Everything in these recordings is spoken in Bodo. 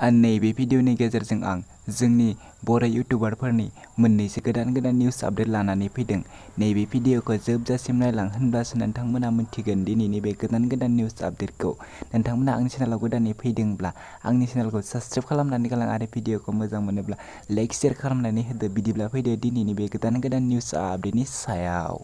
नैबे भिडिअनि गेजेरजों आं जोंनि बर' इउटुबारफोरनि मोननैसो गोदान निउस आपडेट लानानै फैदों। नैबे भिडिअखौ जोबजासिम नायलां होनब्लासो नोंथांमोना मिन्थिगोन दिनैनि बे गोदान निउस आपडेटखौ। नोंथांमोना आंनि चेनेलाव गोदानै फैदोंब्ला आंनि चेनेलखौ साबस्क्राइब खालामनानै गालां आरो भिडिअखौ मोजां मोनोब्ला लाइक शेयार खालामनानै होदो। बिदिब्ला फैदो दिनैनि बे गोदान निउस आपडेटनि सायाव।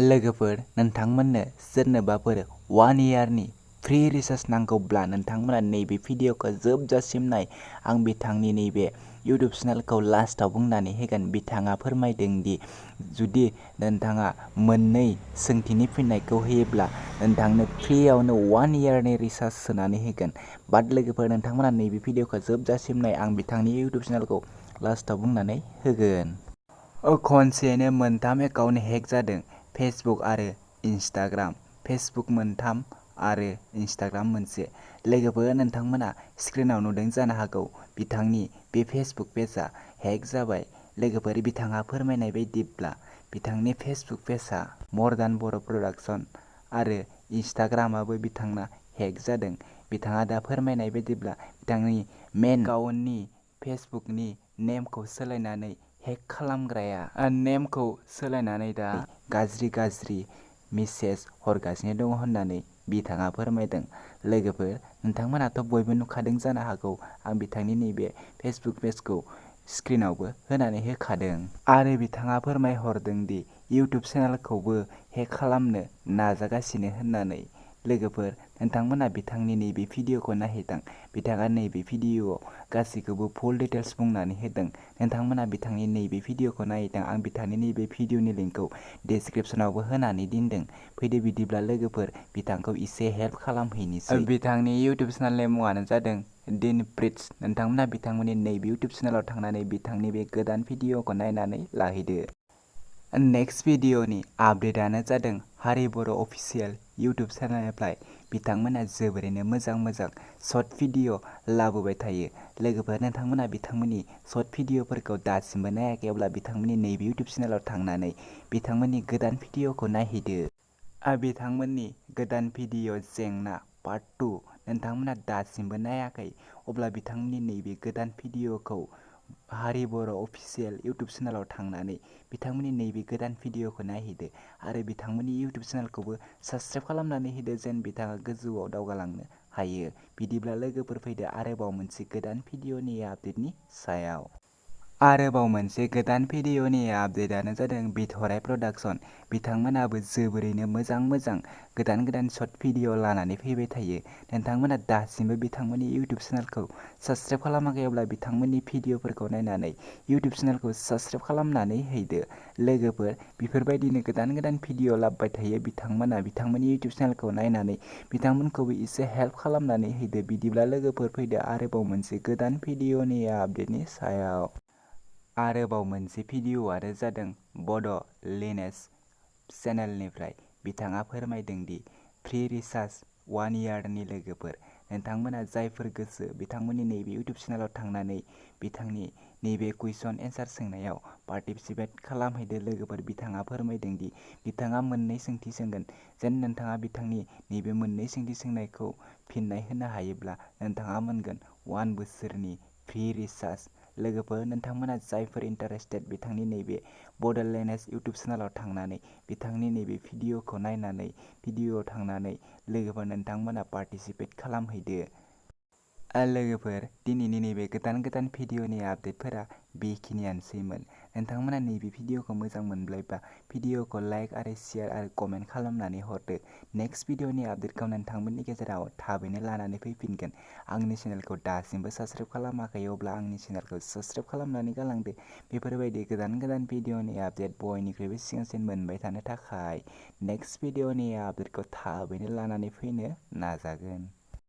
लोगोफोर, नोंथांमोननो सोरनोबाफोर 1 इयारनि फ्रि रिचार्ज नांगौब्ला नोंथांमोना नैबे भिडिअखौ जोबजासिम नाय। आं बिथांनि नैबे इउटुब चेनेलखौ लास्टआव बुंनानै होगोन। बिथाङा फोरमायदों दि जुदि नोंथाङा मोननै सोंथिनि फिननायखौ होयोब्ला नोंथांनो फ्रियावनो 1 इयारनि रिचार्ज सोनानै होगोन। बाट लोगोफोर, नोंथांमोना नैबे भिडिअखौ जोबजासिम नाय। आं बिथांनि इउटुब चेनेलखौ लास्टआव बुंनानै होगोन। खनसेयैनो मोनथाम एकाउन्ट हेक जादों, फेसबुक आरो इनस्टाग्राम। फेसबुक मोनथाम आरो इनस्टाग्राम मोनसे। लोगोफोर, नोंथांमोना स्क्रिनाव नुदों जानो हागौ बिथांनि बे फेसबुक पेजआ हेक जाबाय। लोगोफोर, बिथाङा फोरमायनाय बायदिब्ला बिथांनि फेसबुक पेजआ मर्दान बर' प्रडाक्शन आरो इनस्टाग्रामाबो बिथांना हेक जादों। बिथाङा दा फोरमायनाय बायदिब्ला बिथांनि मेन एकाउन्टनि फेसबुकनि नेमखौ सोलायनानै हेक खालामग्राया नेमखौ सोलायनानै दा गाज्रि मेसेज हरगासिनो दङ होननानै बिथाङा फोरमायदों। लोगोफोर, नोंथांमोनाथ' बयबो नुखादों जानो हागौ आं बिथांनि नैबे फेसबुक पेजखौ स्क्रिनावबो होनानै होखादों। आरो बिथाङा फोरमायहरदों दि इउटुब चेनेलखौबो हेक खालामनो नाजागासिनो होननानै। लोगोफोर, नोंथांमोना बिथांनि नैबे भिडिअखौ नायहैथां। बिथाङा नैबे भिडिअआव गासैखौबो फुल डिटेल्स बुंनानै होदों। नोंथांमोना बिथांनि नैबे भिडिअखौ नायहैथां। आं बिथांनि नैबे भिडिअनि लिंकखौ डिसक्रिपसनावबो होनानै दोनदों। फैदो बिदिब्ला लोगोफोर, बिथांखौ एसे हेल्प खालामहैनोसै। बिथांनि इउटुब चेनेलनि मुङानो जादों दिन प्रिट्स। नोंथांमोना बिथांमोननि नैबे इउटुब चेनेलाव थांनानै बिथांनि बे गोदान भिडिअखौ नायनानै लाहैदो। नेक्स्ट भिडिअनि आपडेटआनो जादों हारि बर' अफिसियेल इउटुब चेनेलनिफ्राय बिथांमोना जोबोरैनो मोजां सर्ट भिडिअ लाबोबाय थायो। लोगोफोर, नोंथांमोना बिथांमोननि सर्ट भिडिअफोरखौ दासिमबो नायाखैब्ला बिथांमोननि नैबे इउटुब चेनेलाव थांनानै बिथांमोननि गोदान भिडिअखौ नायहैदो। बिथांमोननि गोदान भिडिअ जेंना पार्ट 2 नोंथांमोना दासिमबो नायाखै, अब्ला बिथांमोननि नैबे गोदान भिडिअखौ हारि बर' अफिसियेल इउटुब चेनेलाव थांनानै बिथांमोननि नैबे गोदान भिडिअखौ नायहैदो आरो बिथांमोननि इउटुब चेनेलखौबो साबस्क्राइब खालामनानै होदो जेन बिथाङा गोजौआव दावगालांनो हायो। बिदिब्ला लोगोफोर, फैदो आरोबाव मोनसे गोदान भिडिअनि आपडेटनि सायाव। आरोबाव मोनसे गोदान भिडिअनि आपडेटआनो जादों बिथराय प्रडाक्शन। बिथांमोनाबो जोबोरैनो मोजां गोदान सर्ट भिडिअ लानानै फैबाय थायो। नोंथांमोना दासिमबो बिथांमोननि इउटुब चेनेलखौ साबस्क्राइब खालामाखैब्ला बिथांमोननि भिडिअफोरखौ नायनानै इउटुब चेनेलखौ साबस्क्राइब खालामनानै हैदो। लोगोफोर, बेफोरबायदिनो गोदान भिडिअ लाबोबाय थायो बिथांमोना। बिथांमोननि इउटुब चेनेलखौ नायनानै बिथांमोनखौबो एसे हेल्प खालामनानै हैदो। बिदिब्ला लोगोफोर, फैदो आरोबाव मोनसे गोदान भिडिअनि आपडेटनि सायाव। आरोबाव मोनसे भिडिअआनो जादों बड' लिनेज चेनेलनिफ्राय। बिथाङा फोरमायदों दि फ्रि रिचार्ज 1 इयारनि। लोगोफोर, नोंथांमोना जायफोर गोसो बिथांमोननि नैबे इउटुब चेनेलाव थांनानै बिथांनि नैबे कुइसन एन्सार सोंनायाव पार्टिसिपेट खालामहैदो। लोगोफोर, बिथाङा फोरमायदों दि बिथाङा मोननै सोंथि सोंगोन। जेन नोंथाङा बिथांनि नैबे मोननै सोंथि सोंनायखौ फिननाय होनो हायोब्ला नोंथाङा मोनगोन 1 बोसोरनि फ्रि रिचार्ज। लोगोफोर, नोंथांमोना जायफोर इन्टारेस्टेड बिथांनि नैबे बड' लिनेज इउटुब चेनेलाव थांनानै बिथांनि नैबे भिडिअखौ नायनानै भिडिअआव थांनानै लोगोफोर नोंथांमोना पार्टिसिपेट खालामहैदो। लोगोफोर, दिनैनि नैबे गोदान भिडिअनि आपडेटफोरा बेखिनियानोसैमोन। नोंथांमोना नैबे भिडिअखौ मोजां मोनब्लायबा भिडिअखौ लाइक आरो शेयार आरो कमेन्ट खालामनानै हरदो। नेक्स्ट भिडिअनि आपडेटखौ नोंथांमोननि गेजेराव थाबैनो लानानै फैफिनगोन। आंनि चेनेलखौ दासिमबो साबस्क्राइब खालामाखै अब्ला आंनि चेनेलखौ साबस्क्राइब खालामनानै गालांदो। बेफोरबायदि गोदान भिडिअनि आपडेट बयनिख्रुइबो सिगांसिन मोनबाय थानो थाखाय नेक्स्ट भिडिअनि आपडेटखौ थाबैनो लानानै फैनो नाजागोन।